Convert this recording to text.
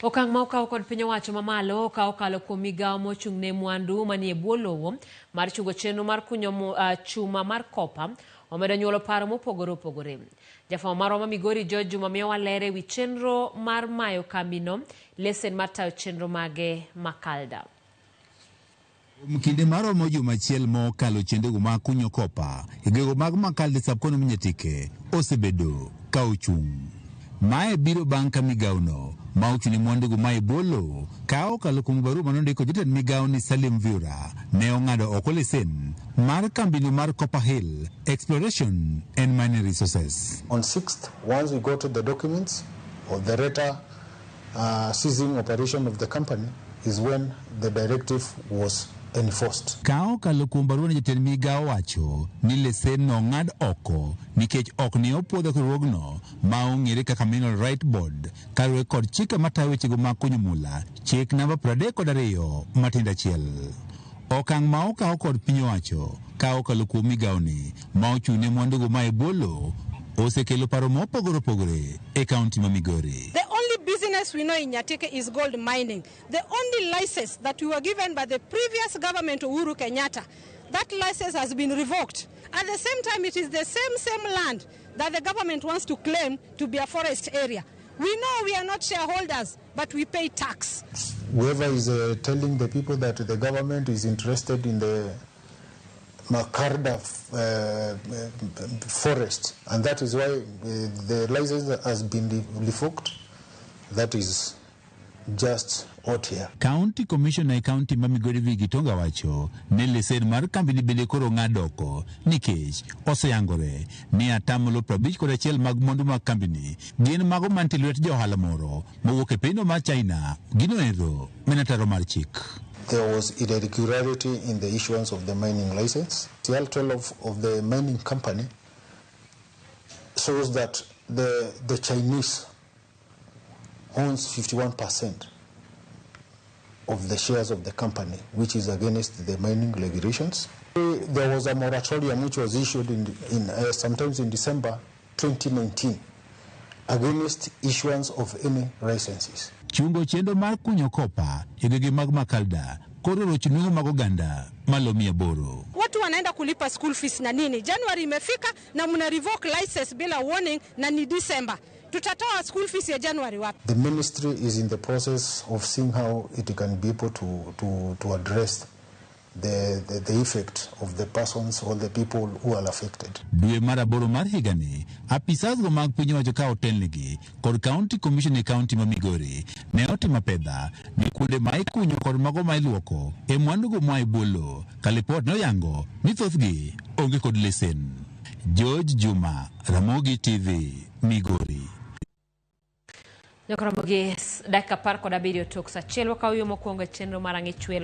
Okang' ma okaw kod piny owacho mamalo ka okalo kuom migawo mochung' ne mwandu manie bwo lowo mar chungo chenro mar kunyo chuma mar kopa omedo nyuolo paro mopogore opogore. Jafwambo marwa ma Migori George Juma miyowa ler ewi chenro mar mayo kambino lesen mar tayo chenro mage Makalda. Kuom kinde maromo juma achiel mokalo chenrogo mag kunyo kopa e gwenge mag Makalde sub-county ma Nyatike osebedo ka ochung'. Mae biro bang' ka migawono ma ochung' ne mwandugo ma e bwo lowo ka okalo kuom barua mane ondiko jatend migawo ni Salim Viura ne ong'ado oko lesen mar kambino mar Copper Hill Exploration and Mining Resources. On 6th, once we got the documents of the letter ceasing operation of the company is when the directive was enforced. Ka okalo kuom barua no jatend migawo wacho ni lesen no ong'ad oko nikech ok ne opuodho riwruogno ma ong'ere kaka Mineral Right Board kaluwore kod chike matayo wechego mag kunyo mula chik namba 32 matindo achiel. Okang' ma okaw kod piny owacho ka okalo kuom migawoni ma ochung' ne mwandugo ma e bwo lowo osekelo paro mopogore opogore e kaunti ma Migori. The only business we know in Nyatike is gold mining. The only license that we were given by the previous government, Uhuru Kenyatta, that license has been revoked. At the same time, it is the same land that the government wants to claim to be a forest area. We know we are not shareholders, but we pay tax. Whoever is telling the people that the government is interested in the Makarda forest, and that is why the license has been revoked, that is just out here. County Commissioner e county ma Migori Vicky Gitonga wacho ni lesen mar kambini bende koro ng'ad oko nikech oseyangore ni atamalo 51 mag mwandu mag kambini gin mago mantie lwet ja ohala moro mowuok e pinyno mar China gino ero mana mar chik. There was irregularity in the issuance of the mining license. CL 12 of the mining company shows that the Chinese owns 51% of the shares of the company, which is against the mining regulations. There was a moratorium which was issued sometimes in December 2019 against issuance of any licenses. Chungo chenro mar kunyo kopa e gwenge mag Makalda koro rocho nweng'o mag oganda malo 800. Watu wanaenda kulipa school fees na nini? January imefika na mna revoke license bila warning na ni December. Tutatoa school fees ya January wapi? The ministry is in the process of seeing how it can be able to address the effect of the persons or the people who are affected. Dwe mar aboro mar higani, apisas go mag piny owacho ka otelnegi kod County Commission e county ma Migori ne otimo apedha ni kuonde ma ikunyo kod mago ma iluoko e mwandugo moa e bwo lowo ka lipot ne oyango ni thothgi onge kod lesen. George Juma, Ramogi TV, Migori. Nyakoromogi dakika 17 tok sa achiel wakaw yo mokwongo e chenro mar ang'e chwelo.